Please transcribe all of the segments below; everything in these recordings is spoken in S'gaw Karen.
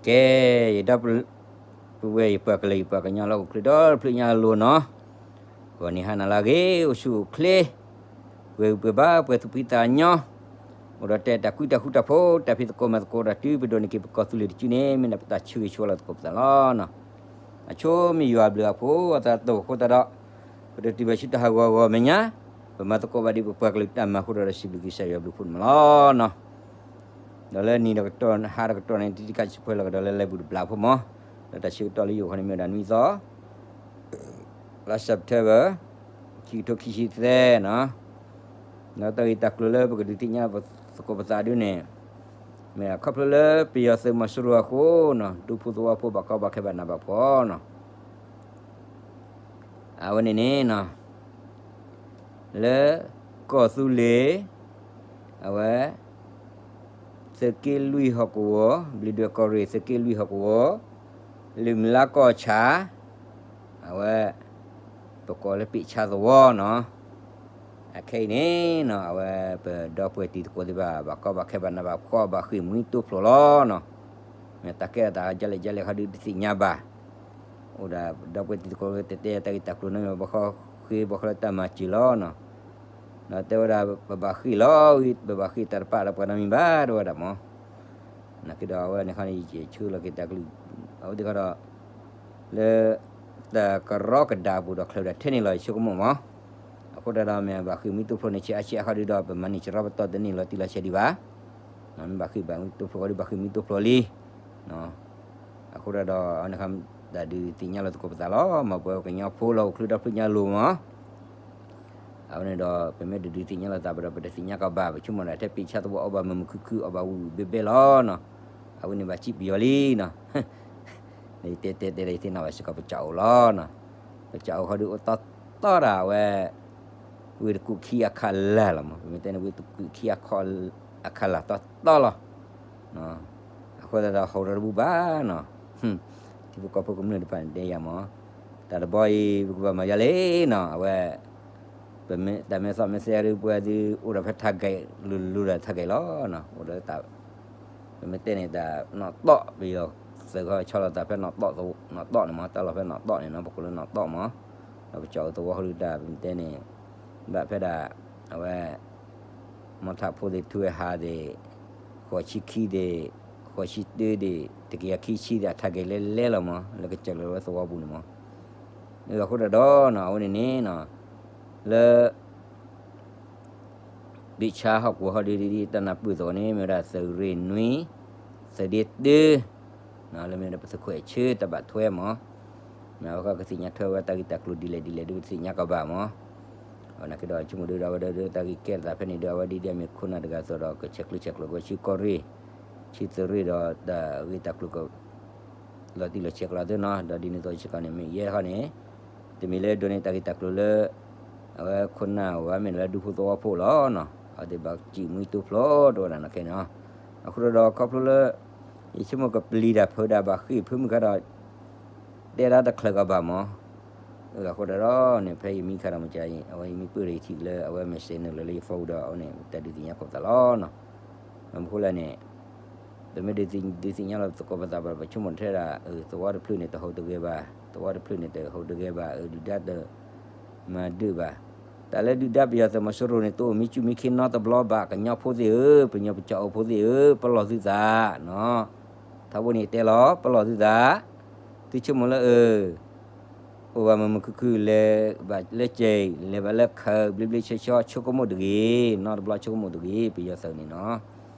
ကဲ, ယဒီပုၢ်ဝဲၢ်ယပှၤကလုာ်ယပှၤကညီလၢဟီၣ်ခိၣ်ချၢဒီတဖျၢၣ်ညါအလိၤနီၤ, ဂီၤနံၤဟါနၤလၢအဂ့ၤ အိၣ်ဆူၣ်အိၣ်ချ့, ပှဲၤဂံၢ်ပှဲၤဘါ ပှဲၤသူၣ်ဖှံသးညီ, အိၣ်ဒီးတဲတၢ်ကွံတၢ်ဃူတၢ်ဖိး တၢ်ဖံးသကိးမၤသကိးဒီးတုၤပဒိးန့ၢ်က့ၤပကီၢ်သူလ့ၤတစုန့ၣ် မ့ၢ်ဒၣ်ပတၢ်ဆၢဂ့ၤဆၢဝါလီၤသကိးပသးလီၤနီၤ. အဆိမ့ၢ်ယွၤအဘျုးအဖှိၣ်အသးတအိၣ်အဃိသတးဒီး ပတတုၤဘၣ်ဆူတၢ်ဟးဂီၤဂီၤမဲာ်ညါ, ပမၤသကိးဘၣ်ဒ်ပပှၤကလုာ်တၢ်မၤအဃိဒီး စံးဘျုးကစၢ်ယွၤဘျုးဖှိၣ်န့ၣ်မးလီၤနီၤ. ဒီးလၢနံၤဒီးကတီၢ် ဟါဒီးကတီၢ်န့ၣ် တံၤတံၤကါဆၢဖှဲလီၤကဒီးလၢလဲၤဘူၣ်တဘျီဖိမး, ဒီးတၢ်ဆၢကတီၢ်လၢယအိၣ်ခီန့ၣ်မ့ၢ်ဝဲဒၣ်နွံသီ လါ September ခံကထိခံဆံသၢနီၤ. ဒီးတၢ်ဂ့ၢ်တၢ်ကျိၤလၢပကဒုးသ့ၣ်ညါသကိးပသးဒ်န့ၣ်, မ့ၢ်ခီဖျိလၢပယီၤသုးမီၤစိရိၤအဃိနီၤ ဒူဖိသဝီဖိဘၣ်ကီဘၣ်ခဲဘၣ်နးဘၣ်ဖှီၣ်နီၤ. အဝဲန့ၣ်န့ၣ်နီၤ လၢကီၢ်သူလ့ၤ အဝဲ သုးက့လွံၢ်ဟီၣ်ကဝီၤ, ဘျံးဒွဲၣ်ကီၢ်ရ့ၣ် သုးက့လွံၢ်ဟီၣ်ကဝီၤ, လုၢ်မုၢ်လါကီၢ်ဆၣ်, အဝဲ ပကိးလၢပ့ၣ်ဆါသဝီနီၤ. အခဲအံၤန့ၣ်နီၤ အဝဲပဒီပုၢ်ဝဲၢ်တံၤသကိးသ့ၣ်တဖၣ် ဘၣ်ကီဘၣ်ခဲဘၣ်နးဘၣ်ဖှီၣ် ဘၣ်ဃ့ၢ်မှံတိဖျိးလီၤနီၤ. မ့ၢ်တၢ်ကဲထီၣ်သးဒ်လဲၣ်ဒ်လဲၣ်ခီဒုးတသ့ၣ်ညါဘၣ်. အိၣ်ဒီးပဒီပုၢ်ဝဲၢ်တံၤသကိးတဲတဲတၢ်ဂ့ၢ်တၢ်ကျိၤန့ၣ် ဘၣ်ဃီဃ့ဘၣ်ဃီလၢတၢ်မၤစၢၤလီၤနီၤ. ဒီးတဲဝဲဒၣ် ပဘၣ်ဃ့ၢ်လီၤ, ပဘၣ်ဃ့ၢ်တၢ်တပာ်ဒီးပှၤနီတမံၤဘၣ် တဲဝဲဒၣ်မး. နာ်က့ဒီးအဝဲန့ၣ်ခီန့ၣ် ယဆၢလီၤက့ၤတၢ်ကလုၢ် အဝဲသ့ၣ်ခီဒီး လၢ တၢ်ကရီကဒါပူၤဒီးချၢးဒၣ်ထဲန့ၣ်လီၤ ယဆိကမိၣ်မး. အဃိသတးဒီးမ့ၢ်ဘၣ်ဃ့ၢ်မှံတိဖျိးန့ၣ် ဆံးအါဆံးအါခီဒုးဒီး ပမၤန့ၢ်စရီပတီၢ်တန့ၢ်လီၤတံၢ်လီၤဆဲးဒံးဘၣ်. မ့ၢ်ဘၣ်ဃ့ၢ်ဘၣ်မှံတိဖျိးခီဒုး ဘၣ်ဃ့ၢ်မှံတိဖျိးလံ အဃိသတးဒီး အဝဲန့ၣ်ခီ တၢ်ဒုးသ့ၣ်ညါလီၤသကိးပသးလီၤ. မ်ပဝဲကညီဖိလၢဟီၣ်ခိၣ်ချၢဒီဖျၢၣ်ညါအလိၤမး အဝဲန့ၣ်ဒီး ပမ့ၢ်တဒုးသ့ၣ်ညါလိာ်သးဘၣ်ဒီး ပတသ့ၣ်ညါကီးဘၣ်, ပဆိကမိၣ်ဒၣ်ထဲပ့ၣ်ဆါသဝီအီၣ်ဘၣ်မုာ်မုာ်ခုၣ်ခုၣ် အီၣ်ဘၣ်ဝံၣ်ဝံၣ်ဘဲဘဲလီၤနီၤ. အဝဲန့ၣ်ဘၣ်စံးပယီၤလံနီၤ. တဲတဲတဲဒီး ယသ့ၣ်နီၣ်ဘၣ်စ့ၢ်ကီးပစးအိၣ်လီၤနီၤ. ပစးအိၣ်ခီဒုးအိၣ်တီတီဒၣ်ဝဲ ဝ့ၢ်တကူၣ်ခံအခးလၢ်လီၤမး, ပမ့ၢ်တဲန့ၣ် ဝ့ၢ်တကူၣ်ခံအခးလၢ်တီတီလီၤ. အဃိသတးဒီး ဟီၣ်ဒီးတဘူၣ်ဘၣ်နီၤ. ထံဖိကီၢ်ဖိကမျၢၢ်တဖၣ်န့ၣ်တဲယၤမး, တၢ်တဘီအံၤ ပကဘၣ်မၤယၤလဲၣ်နီၤ. အဝဲ ပမ့ၢ်တၢ်မဲာ်သီၣ်မဲာ်သဲဒုး ပှၤဒုးအိၣ်ဒီးဖဲထးဂဲၤ လူၤလူၤဒီးထးဂဲၤလီၤနီၤ. အိၣ်ဒီးတၢ် ပမ့ၢ်တဲန့ၣ် တၢ်နီၣ်တီၣ် ပယီၤသုးခီဆီလီၤတၢ်ဖဲနီၣ်တီၣ် နီၣ်တီၣ်န့ၣ်မး, တၢ်လီၢ်ဖဲနီၣ်တီၣ်န့ၣ်နီၤ, ပကိးလၢနီၣ်တီၣ်မး. ဒီးပစးအိၣ်သဝီဃီဒုးတၢ် ပမ့ၢ်တဲန့ၣ် ဘၣ်ဖဲဒၣ် အဝဲ မီထးဖိသ့ၣ် ထူဝဲဟးသ့ၣ် ဃိးဆံခံသ့ၣ် ဃိးဆံတၢသ့ၣ် တကယၤခံဆံသ့ၣ် အထးဂဲၤလဲၤလဲၤလီၤမး လၢကစၢၢ်လီၤဝဲသဝီပူၤန့ၣ်မး. အဃိသတးဒီးနီၤ အဝဲန့ၣ်န့ၣ်နီၤ လၢ ပ့ၣ်ဆါဟီၣ်ကဝီၤဟီၣ်ဒုးဒ်တၢ်နၢ်ပၢၢ်သကိးန့ၣ် မ့ၢ်ဝဲဒၣ်သုးရ့ၣ်နွံ သုးဒ့တၢ လၢမ့ၢ်ဝဲဒၣ်ပသုးခိၣ်အဲၣ်ဆၢတၢ်ဘၣ်ထွဲမး. မ့ၢ်အဝဲဃီကသ့ၣ်ညါထွဲဝဲတၢ်ဂ့ၢ်တၢ်ကျိၤဒ်လဲၣ်ဒ်လဲၣ်ဒုး ပတသ့ၣ်ညါကီးဘၣ်မး. အဝဲန့ၣ်ကဒီး ဆိကမိၣ်ဒုးဒီး အဝဲဒၣ်ဒုးတၢ်ဂ့ၢ်ကဲထီၣ်သးဖဲန့ၣ်ဒီး အဝဲဒ်ဒ်အမ့ၢ်ခိၣ်နၢ်တဂၤအသိးဒီး ကဆဲးကျိးဆဲးကျိးကဝဲဆူကီၢ်ရ့ၣ် ဆူသုးရ့ၣ်ဒီးတၢ်ဂ့ၢ်တၢ်ကျိၤက လီၤတံၢ်လီၤဆဲးကလီၤသ့နီၤ. ဒီးဒ်န့ၣ်အသိးစ့ၢ်ကီးန့ၣ် မ့ၢ်ယဲဃီန့ၣ် တမ့ၢ်လၢဒိးန့ၢ်တၢ်ဂ့ၢ်တၢ်ကျိၤလၢ အဝဲခိၣ်နၢ်ဝဲမ့ၢ်လၢဒူဖိသဝီဖိလီၤနီၤ. အဝဲသ့ၣ်ဘၣ်ဃ့ၢ်မှံတိဖျိးတအိၣ်ဒၣ်နီၢ်ခဲန့ၣ်နီၤ. အဃိဒီးခီဖျိလၢ ယဆိကမိၣ်ကပျံၤတၢ်ဖုးဒၣ်ဘၣ်ဃ့ၢ်ဖုးမုၢ်ခါဒီး တဲဒၣ်တချုးကီးဘၣ်မး. အဃိဒီးန့ၣ် ဖဲယမံခါဒီးမ့ၢ်ကါအံၤ အဝဲယမံပၢၢ်ဒီးယထံၣ်လၢအဝဲ message န့ၣ်လၢလၢယ phone ဒီး အဝဲန့ၣ် တၢ်ဒုးသ့ၣ်ညါကိးပသးလီၤနီၤ. မ့ၢ်မနုၤဃိလဲၣ်န့ၣ် ပမ့ၢ်ဒုးသ့ၣ်ညါလီၤသကိးပသးဘၣ် ပဆိကမိၣ်ထဲဒၣ် သဝီတဖျၢၣ်န့ၣ် တဟူးတဂဲၤဘၣ်, သဝီတဖျၢၣ်န့ၣ် တဟူးတဂဲၤဘၣ် ဒုၣ်ဒါတမၤဒုးဘၣ်. တၢ်လၢဒုၣ်ဒါပယီၤသုးမီၤစိရိၤန့ၣ် တအိၣ်မံဆူၣ်မံခ့နီတဘျီဘၣ်. ကညီဖိသ့ၣ်ဧၢ, ပှၤကညီပကၠီအိၣ်ဖိသ့ၣ်ဧၢ, ပလီၢ်သုသးနီၤ. ထီဘိန့ၣ်တဲလီၤ ပလီၢ်သုသး, သုဆိကမိၣ်လၢအ အိၣ်ဘၣ်မုာ်မုာ်ခုၣ်ခုၣ် လဲၤဘၣ်လၢကၠဲး လဲၤဘၣ်လၢခး ဘျ့ဘျ့ဆှီဆှီ ဆိကမိၣ်တဂ့ၤ, နီတဘျီဆိကမိၣ်တဂ့ၤ ပယီၤသုးန့ၣ်နီၤ.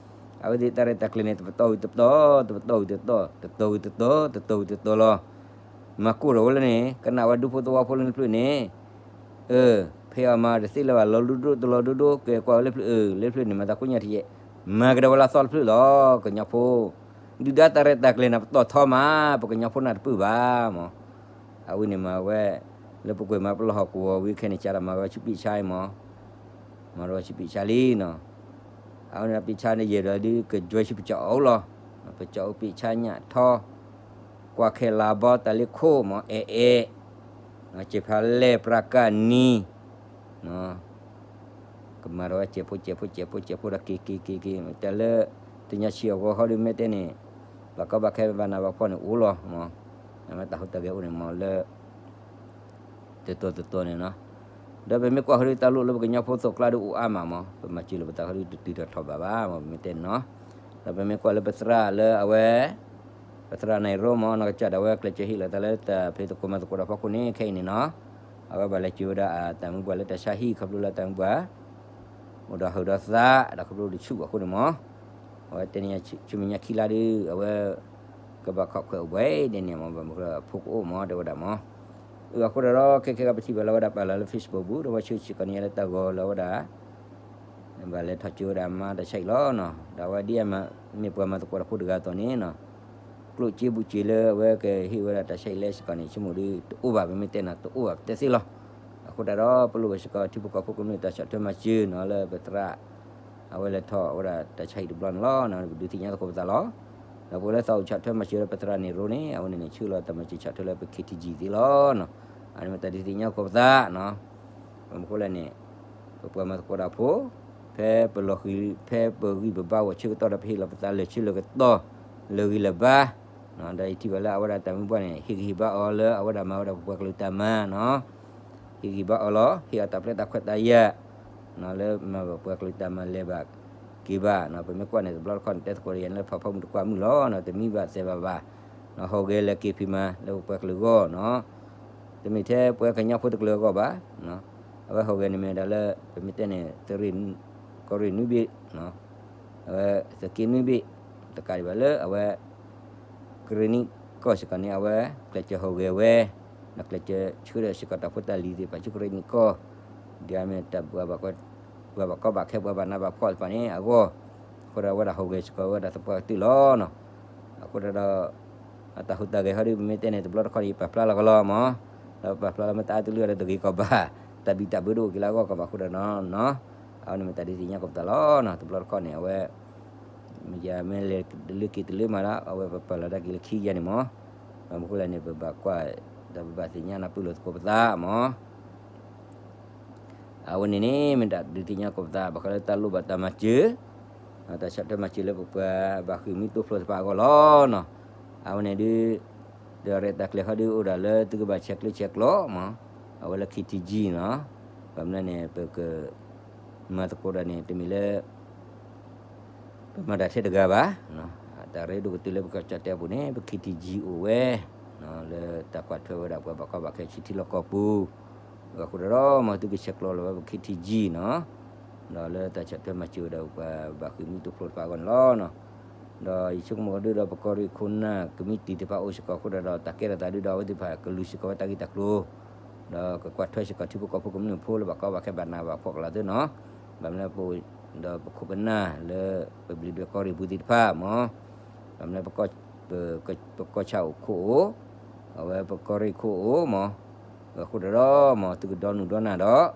အဝဲသ့ၣ်တၢ်ရဲၣ်တၢ်ကျဲၤန့ၣ် တပတီၢ်ဝံၤတပတီၢ်, တပတီၢ်ဝံၤတပတီၢ်, တတီၤဝံၤတတီၤ, တတီၤဝံၤတတီၤလီၤ. မၤကိၢ်ထီၣ်ဝဲလၢန့ၣ် ကနၣ်ဝဲဒူဖိသဝီဖိလၢနဖျၢၣ်န့ၣ် အၢ ဖဲအမၤတသ့လၢၤဘၣ် လီၤဒိၣ်ဒိၣ်တလီၤဒိၣ်ဒိၣ် ကဲကွၢ်ဝဲလၢဖျၢၣ်အၢ လၢဖျၢၣ်န့ၣ် မၤသးကိညါထံၣ်ယဲၢ် မၤကဒီးဝဲလၢအသီတဖျၢၣ်လီၤ ကညီဖိ ဒုၣ်ဒါတၢ်ရဲၣ်တၢ်ကျဲၤန့ၣ် ပတီၢ်ထီမး ပကညီဖိနၢ်တပၢၢ်ဘၣ်မး. အဝဲန့ၣ်မၤဝဲ လၢပကွဲးမၤပလီၢ်ဟီၣ်ကဝီၤဝံၤခဲန့ၣ် ကဒီးမၤဝဲဆူပ့ၣ်ဆါအံၤမး, မၤဝဲဆူပ့ၣ်ဆါလံနီၤ. အဝဲန့ၣ်ပ့ၣ်ဆါန့ၣ်ယဲၢ်ဒီးဒုးကဒွဲဆူပကၠီအိၣ်လီၤ. ပကၠီအိၣ်ပ့ၣ်ဆါညၣ်ထီ ကွၢ်ခဲလါဘီတၢ်လ့ခိၣ်မး အဲၣ်အဲၣ် စဲးဖးလဲၢ်ပြးကၣ်နံၤ ကမၤထီၣ်ဝဲစဲးဖိစဲးဖိစဲးဖိစဲးဖိဒီးက့ၤက့ၤက့ၤက့ၤ တၢ်လၢ တညါဆံးအဂီၢ်ဟီဒုးမ့ၢ်တဲန့ၣ် ဘၣ်ကီဘၣ်ခဲဘၣ်နးဘၣ်ဖှီၣ်န့ၣ်အိၣ်လီၤမး, အဝဲတၢ်ဟူးတၢ်ဂဲၤအိၣ်န့ၣ်မးလၢ တတီၤတတီၤန့ၣ်နီၤ. ဒီးပမ့ၢ်ကွၢ်ဃီဒီးတၢ်လိၣ်လၢပကညီဖိသိးကျါဒီးအိၣ်အါမးမး, ပမၤစၢၤလၢပသးဃီဒီးတတုၤထီၣ်ထီၣ်ဘးဘၣ်မး ပမ့ၢ်တဲန့ၣ်နီၤ. ဒီးပမ့ၢ်ကွၢ်လၢပသရၣ်လၢအဝဲ ပသရၣ်နၢၤရိမး နီၢ်ကစၢ်ဒၣ်ဝဲ ကျဲးစၢးဟ့ၣ်လီၤသးလၢတၢ်ဖံးသကိးမၤသကိးတၢ်ဖီခိၣ်န့ၣ် ခဲအံၤန့ၣ်နီၤ, အဝဲဘၣ်လဲၤစၢၤဝဲဒၣ်အတၢ်မုၢ်ပှၢ်လၢတၢ်ဆါဟံၣ် ခီဖျိလၢတၢ်မုၢ်ပှၢ် အိၣ်ဒီးဟုးဒီးသး ဒီးခီဖျိတဆူၣ်ဘၣ်အဃိန့ၣ်မး, အဝဲတဲန့ၣ်ဆူမဲာ်ညါခံလါဒီး အဝဲ ကဘၣ်ခိးကွၢ်အိၣ်ဘှံးဒ်န့ၣ်မး ဘၣ်မနုၤအဃိ အဖိကအိၣ်မး တဲဝဲဒၣ်မး. အဃိဒီး ခဲကဲကပထံၣ်ဘၣ်လၢဝဲဒၣ်ပာ်လီၤလၢ Facebook ပူၤ ဒီးဝဲဆှၢစ့ၢ်ကီးန့ၢ်ယၤလၢတၢ်ဂီၤလၢဝဲဒၣ် ဘၣ်လဲၤထီၣ်စၢၤဝဲဒၣ်မၤတၢ်ဆါဟံၣ်လီၤနီၤ. ဒီးအဝဲဒ်အမ့ၢ်ပှၤမၤသကိးတၢ်ဖိတဂၤအသိးန့ၣ်နီၤ, ကျိၣ်စ့ဘူးစ့လၢအဝဲကဟ့ၣ်ဝဲဒၣ်တၢ်ဆါဟံၣ်လဲစ့ၢ်ကီးန့ၣ် ဆိကမိၣ်ဒီးတအိၣ်ဘၣ် ပမ့ၢ်တဲနီၤ တအိၣ်ဘၣ်ပတဲသ့လီၤ. အဃိတၢ်ဒီး ပလိၣ်ဘၣ်စ့ၢ်ကီးထံဖိကီၢ်ဖိကမျၢၢ်တၢ်ဆီၣ်ထွဲမၤစၢၤနီၤ လၢပသရၣ် အဝဲလဲၤထီၣ်ဝဲဒၣ်တၢ်ဆါဟံၣ်တဘျီန့ၣ်လီၤ. ပဒုးသ့ၣ်ညါသကိးပသးလီၤ. ဒီးပဝဲလၢသးအိၣ်ဆီၣ်ထွဲမၤစၢၤလၢပသရၣ်နၢၤရိန့ၣ် အဝဲန့ၣ်န့ၣ် ဆှၢလီၤတၢ်မၤစၢၤဆီၣ်ထွဲလၢပ ခ့ထံကံ သ့လီၤနီၤ. အန့ၣ်မ့ၢ်တၢ်ဒုးသ့ၣ်ညါသကိးပသးနီၤ. ဘၣ်မနုၤအဃိလဲၣ်န့ၣ် ပပှၤမၤသကိးတၢ်ဖိ ဖဲပလီၤဃံၤ ဖဲပဂံၢ်ပဘါအဂီၢ်ဆၢကတီၢ်ဒီး ပဟ့ၣ်လီၤပသးလၢာ်ဆၢလၢာ်ကတီၢ် လၢာ်ဂံၢ်လၢာ်ဘါ ဒီးယထံၣ်ဘၣ်လၢအဝဲဒၣ်တၢ်မုၢ်ပှၢ်န့ၣ် ဟ့ၣ်ဂံၢ်ဟ့ၣ်ဘါအီၤလၢအဝဲဒၣ်မၤဝဲဒၣ်ပပှၤကလုာ်တၢ်မၤနီၤ. ဟ့ၣ်ဂံၢ်ဘါအီၤလီၤ. ဟ့ၣ်အီၤတၢ်ပျဲတၢ်ခွဲးတၢ်ယာ် လၢမၤဘၣ်ပှၤကလုာ်တၢ်မၤလဲၤဘၣ်က့ၤဘၣ်နီၤ. ပမ့ၢ်ကွၢ်န့ၣ် တဘျီတခီၣ်န့ၣ် တဲသကိးယၤန့ၣ်လၢ ဖးဖီမုၢ်တကွၢ်မုၢ်လီၤနီၤ. တမံဘၣ်သဲးဘၣ်ဘၣ် ဟီၣ်ဂဲၤလဲၤက့ၤဖံးမၤလၢပပှၤကလုာ်အဂီၢ်နီၤ. တမ့ၢ်ထဲပဝဲကညီဖိတကလုာ်အဂီၢ်ဘၣ်. အဝဲဟီၣ်ဂဲၤန့ၣ်မ့ၢ်ဝဲဒၣ်လၢ ပမ့ၢ်တဲန့ၣ် ကီၢ်ရ့ၣ်နွံဘ့ၣ် အဝဲသုးက့နွံဘ့ၣ် တကးဒံးဘၣ်လၢအဝဲ ကရ့ၣ်နံၣ်ကီၢ်စ့ၢ်ကီးန့ၣ် အဝဲကျဲးစၢးဟီၣ်ဂဲၤဝဲ ဒီးကျဲးစၢးဆှၢဒီးစ့ၢ်ကီးတၢ်ဖိတၢ်လံၤသ့ၣ်တဖၣ်ဆူကရ့ၣ်နံၣ်ကီၢ် ဒ်အမ့ၢ်တၢ် ပှၤဘၣ်ကီဘၣ်ခဲ ပှၤဘၣ်နးဘၣ်ဖှီၣ်သ့ၣ်တဖၣ်န့ၣ်အဂီၢ်, အဃိဒီးအဝဲဒၣ်ဟီၣ်ဂဲၤစ့ၢ်ကီးဝဲဒၣ်သပှၢ်ကတၢၢ်လီၤနီၤ. အဃိဒီး အတၢ်ဟူးတၢ်ဂဲၤဟီဒီး ပမ့ၢ်တဲန့ၣ် တဘျီတခီၣ်န့ၣ် ယပာ်ဖျါလီၤကလီမး, ဒီးပာ်ဖျါလၢမ့ၢ်တအါတလၢဒီးတဂ့ၤကီးဘၣ်, တၢ်ဘံၣ်တၢ်ဘၢတအိၣ်က့ၤလၢအဂီၢ်ကီးဘၣ်အဃိဒီးနီၤ, အဝဲန့ၣ်မ့ၢ်တၢ်ဒုးသ့ၣ်ညါကီးပသးလီၤနီၤ. တဘျီတခီၣ်န့ၣ် အဝဲ မ့ၢ်ယမ့ၢ်လဲၤတလၢက့ၤတလၢမးဒီး အဝဲပပာ်လီၤတၢ်က့ၤလၢခံယဲၢ်န့ၣ်မး, ဘၣ်မနုၤအဃိလဲၣ်န့ၣ် ပဘၣ်ကွၢ် ဒီးပဘၣ်သ့ၣ်ညါနၢ်ပၢၢ်လိာ်သကိးပသးမး အဝဲန့ၣ်န့ၣ် မ့ၢ်တၢ်ဒုးသ့ၣ်ညါကိးပသး ဘၣ်ဃးလၢတၢ်လိၣ်ဘၣ်တၢ်မၤစၢၤ, တၢ်ဆီၣ်ထွဲမၤစၢၤလၢပပှၤဘၣ်ဃ့ၢ်မှံသိဖျိးတဖၣ်အဂီၢ်လီၤနီၤ. အဝဲန့ၣ်ဒုး ဒီးရဲၣ်တၢ်ကျဲၤဃီဒုးအိၣ်ဒၣ်လၢသုကဘၣ်ဆဲးကျၢဆဲးကျိးမး, အဝဲလၢ ခ့ထံကံ နီၤ. ဘၣ်မနုၤလဲၣ်န့ၣ် ပက မၤသကိးတၢ်န့ၣ် တမ့ၢ်လၢ ပမၤတၢ်ထဲတဂၤဘၣ်. တၢ်ရ့ဒိၣ်ကတၢၢ်လၢပကီၢ်ကၠီၣ်တဲၣ်အပူၤန့ၣ် ပ ခ့ထံကံ အိၣ်ဝဲ လၢတၢ်ကွၢ်ထွဲဝဲဒၣ်ပှၤဘၣ်ကီဘၣ်ခဲဆူထံလီၢ်ကီၢ်ပူၤ, အဃိဒီး မ်သုကဆဲးကျိးလီၤဝဲပ ခ့ထံကံ နီၤ, ဒီးလၢတၢ်ဆီၣ်ထွဲမၤစၢၤဝဲဒၣ်ပှၤဘၣ်ဃ့ၢ်မှံသိဖျိးတဖၣ်အဂီၢ်န့ၣ်လီၤ. ဒီးယဆိကမိၣ်ဒုးဒီး ပကီၢ်ရ့ၣ်ခိၣ်နၢ်ကမံးတံာ်တဖၣ်အိၣ်စ့ၢ်ကီးအဃိဒီး တၢ်ကဲထီၣ်သးဒုးဒီး အဝဲသ့ၣ်တဖၣ်ကလူၤစ့ၢ်ကီးဝဲတၢ်ဂ့ၢ်တၢ်ကျိၤ ဒီးကကွၢ်ထွဲစ့ၢ်ကီးထံဖိကီၢ်ဖိကမျၢၢ်ဖိလၢဘၣ်ကီဘၣ်ခဲဘၣ်နးဘၣ်ဖှီၣ်ကလီၤသ့နီၤ. ဘၣ်မနုၤလဲၣ် ဒီးပခိၣ်ပနၢ်လၢ ပဘျံးဒွဲၣ်ကီၢ်ရ့ၣ်ပူၤသ့ၣ်တဖၣ်မး, ဘၣ်မနုၤလဲၣ် ပ ပကီၢ်ဆၣ်အိၣ်ခိၣ်အိၣ်, အဝဲပကီၢ်ရ့ၣ်ခိၣ်အိၣ်မး, အဃိဒီး မ်သုကဒီနုာ်ဒီနၢ်ဒီး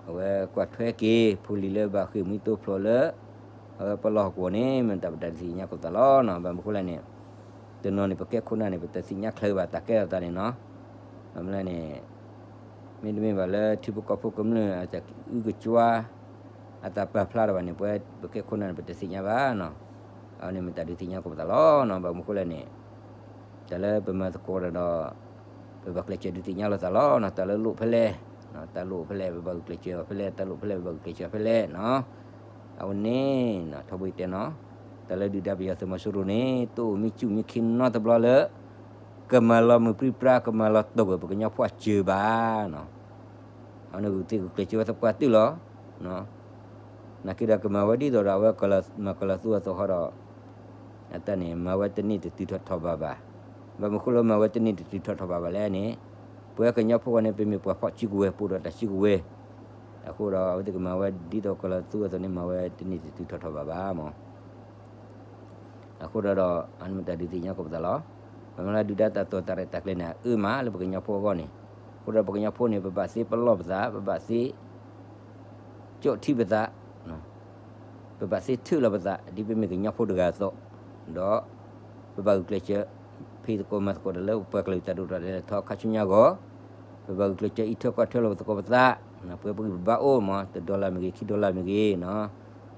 အဝဲကွၢ်ထွဲက့ၤ ဖိလံၤလၢဘၣ်ဃ့ၢ်မှံသိဖျိးလၢ အဝဲပလီၢ်ဟီၣ်ကဝီၤန့ၣ် မ့ၢ်တၢ်ပတၢ်ဒုးသ့ၣ်ညါကိးပသးလီၤနီၤ. ဘၣ်မနုၤအဃိလဲၣ်န့ၣ် တနီၤန့ၣ် ပကဲခိၣ်နၢ်န့ၣ် ပတသ့ၣ်ညါချ့ဘၣ်တၢ်ကဲထီၣ်သးန့ၣ်နီၤ. ဘၣ်မနုၤလဲၣ်န့ၣ် မ့တမ့ၢ်ဘၣ်လၢထံဖိကီၢ်ဖိကမျၢၢ်အတၢ်အုကစွါ အတၢ်ပာ်ဖျါထီၣ်ဘၣ်န့ၣ် ပဝဲပကဲခိၣ်နၢ်န့ၣ် ပတသ့ၣ်ညါဘၣ်နီၤ. အဝဲန့ၣ်မ့ၢ်တၢ်ဒုးသ့ၣ်ညါကိးပသးလီၤနီၤ. ဘၣ်မနုၤအဃိလဲၣ်န့ၣ် တၢ်လၢပမၤသကိးတၢ်ဒီး ပဘၣ်ကျဲးစၢးဒုးသ့ၣ်ညါလိာ်သးလီၤနီၤ. တၢ်လၢလိၣ်ဖဲလဲၣ်, တၢ်လိၣ်ဖဲလဲၣ် ပဘၣ်ဂုာ်ကျဲးစၢးအီၤဖဲလဲၣ်, တၢ်လိၣ်ဖဲလဲၣ် ပဘၣ်ဂုာ်ကျဲးစၢးအီၤဖဲလဲၣ်နီၤ. အဝဲန့ၣ် ထီဘိယတဲနီၤ, တၢ်လၢဒုၣ်ဒါပယီၤသုးမီၤစိရိၤန့ၣ် တအိၣ်မ့ၢ်စူၣ်မ့ၢ်ခ့နီတဘျီလၢ ကမၤလီၤမုၢ်ပြံပြါ ကမၤလီၤတိာ်ကွံာ်ပကညီဖိအစၢၤဘၣ်နီၤ. အဝဲန့ၣ်ဂုာ်သ့ၣ်ဂုာ်ကျဲးစၢးဝဲသပှၢ်တၢၢ်လီၤ. နာ်က့ဒီးကမၤဝဲဒ်သိးဒီး အဝဲမၤကလီၤသူအသိးဃီဒီး အတၢ်န့ၣ် မၤဝဲတန့ၢ်တတုၤထီၣ်ထီၣ်ဘၣ်ဘၣ်. ဘၣ်မနုၤအဃိလၢမၤဝဲတန့ၢ်တတုၤထီၣ်ထီၣ်ဘၣ်ဘၣ်လဲၣ်န့ၣ်, ပဝဲကညီဖိအဂီၢ်န့ၣ် ပမ့ၢ်ပှၤဖီၣ်စုကဝဲၤ ပအိၣ်ဒီးတၢ်စုကဝဲၤ, အဃိဒီး အဝဲသ့ၣ်ကမၤဝဲဒ်သိးကလီၤသူအသိးန့ၣ် မၤဝဲတန့ၢ်တတုၤထီၣ်ထီၣ်ဘၣ်ဘၣ်မး. အဃိဒီး အန့ၣ်မ့ၢ်တၢ်ဒုးသ့ၣ်ညါကိးပသးလီၤ. ပမ့ၢ်လၢဒုၣ်ဒါတၢ်တိာ်တၢ်ရဲၣ်တၢ်ကျဲၤန့ၣ် အအၢမးလၢပကညီဖိအဂီၢ်န့ၣ်, အဃိဒီးပကညီဖိန့ၣ် ပဘၣ်သ့ပလီၢ်ပသး, ပဘၣ်သ့ ကၠီၣ်ထံပသး, ပဘၣ်သ့ထုးလီၤပသး ဒ်ပမ့ၢ်ကညီဖိတဂၤအသိး, ဒီး ပဘၣ်ဂုာ်ကျဲးစၢး ဖံးသကိးမၤသကိးတၢ်လၢပပှၤကလုာ်တၢ်ဒိၣ်တၢ်လဲၤထီၣ်ခါဆူညါအဂီၢ်, ပဘၣ်ဂုာ်ကျဲးစၢးအံးထွဲကွၢ်ထွဲလီၤပသကိးပသး, ပှဲၤပဂံၢ်ပဘါအိၣ်မး တဒီလၣ်မ့ၢ်ဂ့ၤ ခံဒီလၣ်မ့ၢ်ဂ့ၤ,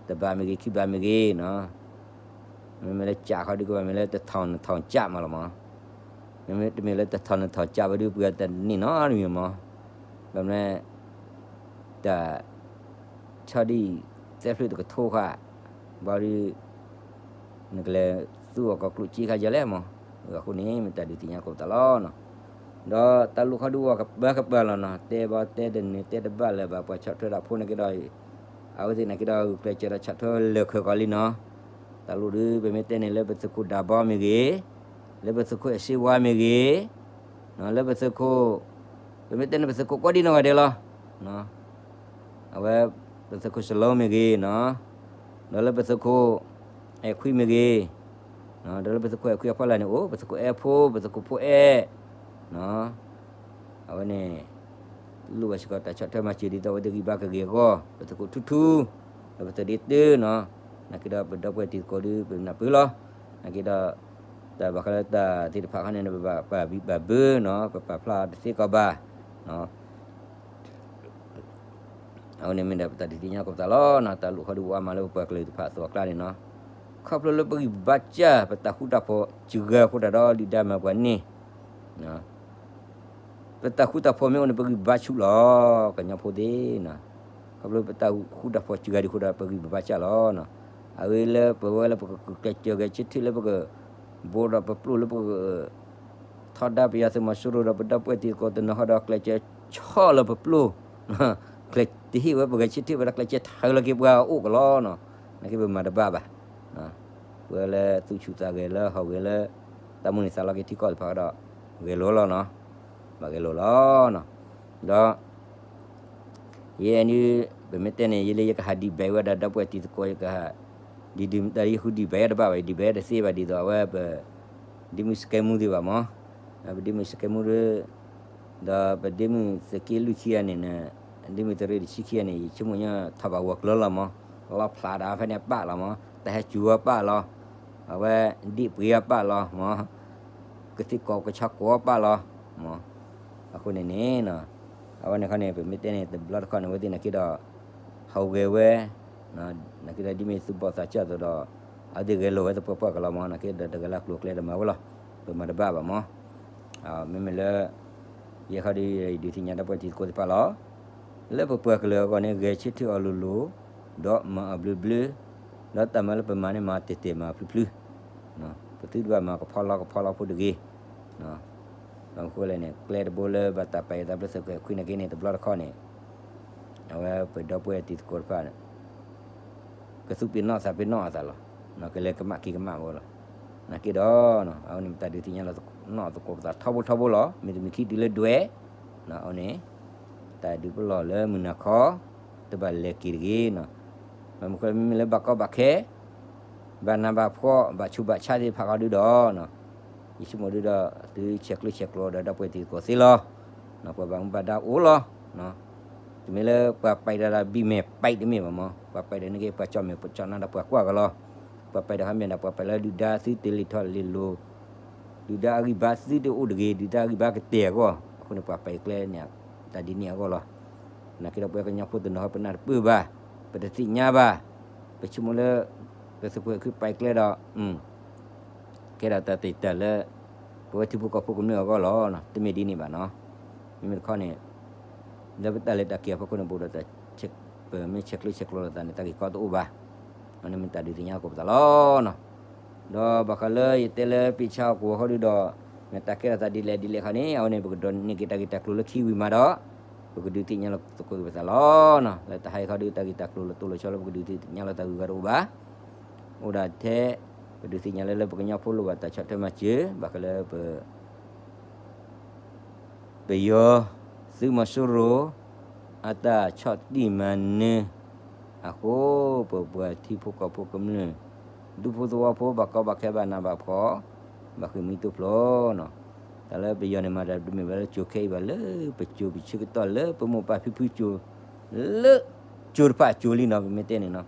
တဘးမ့ၢ်ဂ့ၤ ခံဘးမ့ၢ်ဂ့ၤနီၤ မ့မ့ၢ်လၢကးခီဒုးကဘၣ်မ့ၢ်လၢတထောင်နှစ်ထောင်ကျပ်မးလီၤမး, မ့မ့ၢ်တမ့ၢ်လၢတထောင်နှစ်ထောင်ကျပ်ဘၣ်ဒုး ပှၤတန့ၢ်နီတမံၤမး, ဘၣ်မနုၤလဲၣ် တၢ် ဆီဒံၣ်သဲဖျၢၣ်တကထိဃာ် ဘၣ်ဒီး နကလဲၤသူအီၤကီၢ်ကျိၣ်စ့ခါယလဲၣ်မး, အဃိန့ၣ် မ့ၢ်တၢ်ဒုးသ့ၣ်ညါကိးပသးလီၤနီၤ, ဒီးတၢ်လိၣ်ခီဒုးဝဲကပၢကပၢလီၤနီၤ, တဲဘၣ်တဲတနၢၤတဲတဘၣ်လၢၤဘၣ် ပှၤဆီၣ်ထွဲတၢ်ဖိန့ၣ်က့ဒီး အဝဲသ့ၣ်န့ၣ်က့ဒီး ဂုာ်ကျဲးစၢးဒီးဆီၣ်ထွဲလၢာ်ခၢၣ်ကီးလံနီၤ, တၢ်လိၣ်ဒုး ပမ့ၢ်တဲန့ၣ်လၢပသုးခိၣ်ဒၢဘီမ့ၢ်ဂ့ၤ, လၢပသုးခိၣ်အဲၣ်စ့ဝါမ့ၢ်ဂ့ၤ, လၢပသုးခိၣ် ပမ့ၢ်တဲန့ၣ်ပသုးခိၣ်ကိးဒံနီၢ်ဂၤဒဲးလီၤ. အဝဲ ပသုးခိၣ်စလီမ့ၢ်ဂ့ၤနီၤ, ဒီးလၢပသုးခိၣ်အဲၣ်ခွံမ့ၢ်ဂ့ၤ, ဒီးလၢပသုးခိၣ်အဲၣ်ခွံအဖီလာ်န့ၣ်အိၣ် ပသုးခိၣ်အဲၣ်ဖိ ပသုးခိၣ်ဖိအဲၣ်, အဝဲန့ၣ် လိၣ်ဘၣ်စ့ၢ်ကီးတၢ်ဆီၣ်ထွဲမၤစၢၤဒ်သိးအဝဲသ့ၣ်ဂံၢ်ဘါကဂ့ၤအဂီၢ် ပသုးခိၣ်ထူထူ, ဒီးပသုးဒ့တၢနီၤ, နာ်က့ဒီးပဒီပုၢ်ဝဲၢ်တံၤသကိးဒုး ပနၢ်ပၢၢ်လီၤ, နာ်က့ဒီး တၢ်ဘၣ်ဃးလၢတၢ်သ့ၣ်တဖၣ်ခီန့ၣ် ပဘၣ်ပာ်ဘံၣ်ပာ်ဘၢနီၤ, ပပာ်ဖျါတသ့ကီးဘၣ် အဝဲန့ၣ်မ့ၢ်ဒၣ်ပတၢ်ဒုးသ့ၣ်ညါကိးပသးလီၤနီၤ, တၢ်လိၣ်ခီဒုးဝဲမးလၢပပှၤကလုာ်တဖၣ်အသိးအကျါန့ၣ်နီၤ, ခီဖျိလၢပဂံၢ်ပဘါစၢ် ပတၢ်ဃူတၢ်ဖိးစှၤအဃိတၢ်ဒီးဒုၣ်ဒါမၤပှၤန့ၣ် ပတၢ်ဃူတၢ်ဖိးမ့ၢ်အိၣ်န့ၣ် ပဂံၢ်ပဘါဆူၣ်လီၤ ကညီဖိသ့ၣ်နီၤ, ခီဖျိပတၢ်ဃူတၢ်ဖိးစှၤဒံးအဃိဒီး ပဂံၢ်ပဘါစၢ်လီၤနီၤ, အဝဲလၢပဝဲလၢပကကျဲးစၢးဂဲၤဆၢထၢၣ်လၢပက ဘိးဒီးပပျိၢ်လၢပက ထီဒါပယီၤသုးမီၤစိရိၤဒီးပဒီပုၢ်ဝဲၢ်တံၤသကိးတနီၤဃီဒီး ကျဲးစၢးဆီၣ်လၢပပျိၢ်, ကျဲးတဟ့ၣ်ဝဲပဂဲၤဆၢထၢၣ်ဝဲဒီး ကျဲးစၢးထၢလီၤက့ၤပှၤအိၣ်ကလီနီၤ, နာ်က့ပမၤတဘၣ်ဘၣ်, ပဝဲလၢသူၣ်ဆူၣ်သးဂဲၤလၢဟီၣ်ဂဲၤလၢ တၢ်မုၢ်လၢ်သးလီက့ၤထံကီၢ်တဖၣ်ဒီး ဂဲၤလိာ်လီၤနီၤ, ဘၣ်ဂဲၤလိာ်လီၤနီၤ, ဒီး ယဲန့ၣ် ပမ့ၢ်တဲန့ၣ် ယဲလၢယကဟး debate ဝဲဒၣ်ဒီပုၢ်ဝဲၢ်တံၤသကိး ယကဟး ဒ်ဒုးတၢ်ယဃု debate တဘၣ်ဘၣ် debate တသ့ဘၣ်ဒ်သိးအဝဲပ ဒ့မုၣ်စကဲမူသ့ၣ်ဘၣ်မး, ပဒ့မုၣ်စကဲမူဒီး ဒီးပဒ့မုၣ်သုးက့လွံၢ်ခံဂၤန့ၣ် ဒ့မုၣ်သုးရ့ၣ်တဆံခံဂၤန့ၣ် ယဆိကမိၣ်ညီထီၣ်ဘၣ်ဂီၤကျၢၤလီၤမး, လီဖျးဒၣ်ဖဲန့ၣ်ပာ်လီၤမး, တၢ်ဟဲစူၤဝဲပာ်လီၤ, အဝဲဒ့ၣ်ပှ့ၤဝဲပာ်လီၤမး, ကသံၣ်ကီးကဆီကိးပာ်လီၤမး, အဃိန့ၣ်န့ၣ် အဝဲန့ၣ်ခီန့ၣ် ပမ့ၢ်တဲန့ၣ် တဘျီတခီၣ်န့ၣ် အဝဲသ့ၣ်နာ်က့ဒီး ဟးဂဲၤဝဲ နာ်က့ဒီးဒ်မ့ၢ်သုးဘီၣ်သးစၢ်အသိးဒီး အဝဲသ့ၣ်ဂဲၤလိာ်ဝဲသပှၢ်ပှၢ်ကလီၤမး, နာ်က့ဒီးတဂၤလၢကျိၤကျဲဒီးမၤဝဲလီၤ, ပမၤတဘၣ်ဘၣ်မး, မ့မ့ၢ်လၢ ယဲခီဒီး ယဒုးသ့ၣ်ညါဒီပုၢ်ဝဲၢ်တံၤသကိးသ့ၣ်တဖၣ်လီၤ, လၢပပှၤကလုာ်အဂီၢ်န့ၣ် ဂဲၤဆၢထၢၣ်အီၤလိၤလိၤ, ဒီးမၤအီၤဘျၢဘျၢ, ဒီးတၢ်မၤလၢပမၤန့ၣ် မၤတဲာ်တဲာ်မၤဖျုးဖျုး, ပသုတဘၣ်မၤကဖီလီကဖီလီဖိတဂ့ၤ ဘၣ်မနုၤဃိလဲၣ်န့ၣ် ကျဲတဘိလၢဘၣ်တၢ်ပာ်ယသးဘျၢသုးက့ခွံနာ်က့န့ၣ် တဘျီတခီၣ်န့ၣ် အဝဲပဒီပုၢ်ဝဲၢ်တံၤသကိးတဖၣ်န့ၣ် ကသူၣ်ပ့ၤနီၣ်သးပ့ၤနီၣ်အသးလီၤ, ကလဲၤကမၣ်က့ၤကမၣ်ဝဲလီၤ, နာ်က့ဒီး အဝဲန့ၣ်မ့ၢ်တၢ်ဒုးသ့ၣ်ညါလီၤသကိးပသးထီဘိထီဘိလီၤ, မ့တမ့ၢ်ခံတုၤလၢဒွဲၣ်, အဝဲန့ၣ် တၢ်ဒုးပလီၢ်လၢမုၢ်နၤခီ တဘၣ်လဲၤက့ၤတဂ့ၤ, ဘၣ်မနုၤဃိလဲၣ် မ့မ့ၢ်လၢဘၣ်ကီဘၣ်ခဲ ဘၣ်နးဘၣ်ဖှီၣ် ဘၣ်ဆူးဘၣ်ဆါသ့ၣ်တဖၣ်ဃီဒုဒီး ယဆိကမိၣ်ဒုဒီး သုဆဲးကျိးဆဲးကျိးဒီးဒီပုၢ်ဝဲၢ်တံၤသကိးသ့လီၤ, ပှၤဘၣ်မူဘၣ်ဒါအိၣ်လီၤ, တမ့ၢ်လၢပှၤပာ်ဒီး ဘံၣ်မဲာ်ပာ်တမ့ၢ်ဘၣ်မး, ပှၤပာ်ဒီးန့ၣ်က့ ပှၤကၠီၣ်မဲာ်ကၠီၣ်နါဒီးပှၤကွၢ်ကလီၤ, ပှၤပာ်ဒီးဟါမ့ၢ်ဒၣ် ပှၤပာ်လၢဒုၣ်ဒါသုတလံၤထီၣ်လံၤလီၤ, ဒုၣ်ဒါအဂံၢ်ဘါသုတအိၣ်တဂ့ၤ, ဒုၣ်ဒါအဂံၢ်ဘါကတဲာ်အဂီၢ်, အဃိန့ၣ် ပှၤပာ်ကျဲန့ၣ် တၢ်ဒ်န့ၣ်အဂီၢ်လီၤ, နာ်က့ဒီးပဝဲကညီဖိတနီၤဟီပနၢ်တပၢၢ်ဘၣ်, ပတသ့ၣ်ညါဘၣ်, ပဆိကမိၣ်လၢ ပသုးခိၣ်အဲၣ်ခွံပာ်ကျဲဒီး ကဲဒၣ်တၢ်တ့ၢ်တၢ်လၢ ပဝဲထံဖိကီၢ်ဖိကမျၢၢ်အဂီၢ်လီၤ, တမ့ၢ်ဒ်န့ၣ်ဘၣ်နီၤ, မ့မ့ၢ်တခီန့ၣ် လၢပတၢ်လဲၤတၢ်က့ၤအဖီခိၣ်န့ၣ် ပအိၣ်ဒီးတၢ် ပမ့ၢ်ဆဲးကျိးဆဲးကျိးလိာ်သးန့ၣ် တၢ်ဂ့ၢ်ကီတအိၣ်ဘၣ်, အန့ၣ်မ့ၢ်တၢ်ဒုးသ့ၣ်ညါကိးပသးလီၤ, ဒီးဘၣ်ဃးလၢယတဲလၢပ့ၢ်ဆါအကိာ်အဃီဒုဒီး မ့ၢ်တၢ်ကဲထီၣ်သးဒ်လဲၣ်ဒ်လဲၣ်ခါန့ၣ် အဝဲန့ၣ် ပကဒိးန့ၢ်က့ၤတၢ်ဂ့ၢ်တၢ်ကျိၤလၢခံဝံၤမးဒီး ပကဒုးသ့ၣ်ညါလီၤသကိးက့ၤပသးလီၤ, လၢတဟါအံၤခီဒု တၢ်ဂ့ၢ်တၢ်ကျိၤလၢသိၣ်လိာ်ဆီလၢပကဒုးသ့ၣ်ညါလီၤတၢ်ဂ့ၢ်ဂၤတအိၣ်ဘၣ်, အိၣ်ဒၣ်ထဲ ပဒုးသ့ၣ်ညါလၢလၢပကညီဖိလိၣ်ဘၣ်တၢ်ဆီၣ်ထွဲမၤစၢၤ ဘၣ်ဃးလၢပ ပယီၤသုးမီၤစိရိၤ အတၢ်ဆီၣ်တံၢ်မၤနၢၤအဃိ ပပှၤထံဖိကီၢ်ဖိကမျၢၢ် ဒူဖိသဝီဖိ ဘၣ်ကီဘၣ်ခဲ ဘၣ်နးဘၣ်ဖှီၣ် ဘၣ်ဃ့ၢ်မှံဟးဖျိးနီၤ, တၢ်လၢပယီၤန့ၣ်မၤတၢ်တမ့ၢ်ဝဲလၢကၠိခဲအံၤဘၣ် လၢပကၠိပဆၢကတီၢ်လၢပမိၢ်ပၢ်ဖံဖုကၠိ လၢကၠိတဖၣ်အကၠိလံနီၤ ပမ့ၢ်တဲန့ၣ်နီၤ,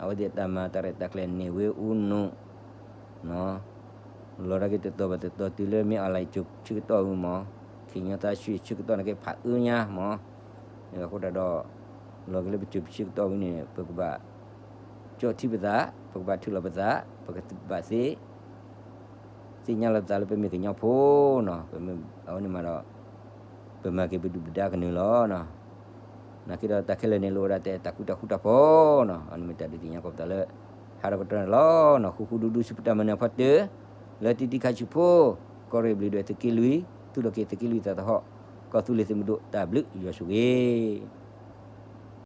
အဝဲသ့ၣ်တၢ်မၤတၢ်ရဲၣ်တၢ်ကျဲၤန့ၣ်ဝဲအူနိ လီၤတၢ်က့ၤတတီၤဘၣ်တတီၤတုၤလၢမ့ၢ် online ကၠိဆၢကတီၢ်ဝံၤမး, ခ့ၣ်ညီသးဆှံဆၢကတီၢ်န့ၣ်က့ဖးအၢညါမး, အဃိတၢ်ဒီး လီၤက့ၤလၢပကၠိပဆၢကတီၢ်ဝံၤန့ၣ် ပကဘၣ် ကၠီၣ်ထံပသး, ပကဘၣ်ထုးလီၤပသး, ပကဘၣ်သ့ သ့ၣ်ညါလီၤပသးလၢပမ့ၢ်ကညီဖိနီၤ, အဝဲန့ၣ်မးဒီး ပမၤက့ၤပဒုၣ်ပဒါကနုာ်လီၤနီၤ. နာ်က့ဒီးတၢ်ခဲလၢာ်န့ၣ် လိၣ်ဝဲဒၣ်တၢ်အဲၣ်တၢ်ကွံတၢ်ဃူတၢ်ဖိးနီၤ. အန့ၣ်မ့ၢ်တၢ်ဒုးသ့ၣ်ညါကိးပသးလၢ ဟးထီၣ်ကတၢၢ်န့ၣ်လီၤနီၤ. ဃူဃူဒူဒူဆူပတၢ်မၤနၢၤအဖီတၢၢ် လၢတံၤတံၤခါဆူၣ်ဖိ, ကီၢ်ရ့ၣ်ဘျုးဒွဲၣ်သုးက့လွံၢ်, သူၣ်ထီၣ်က့ၤသုးက့လွံၢ်သးသဟီၣ်, ကီၢ်သူလ့ၤသုးမုၢ်ဒိၣ် တၢ်ဘျုးယွၤဆိၣ်ဂ့ၤ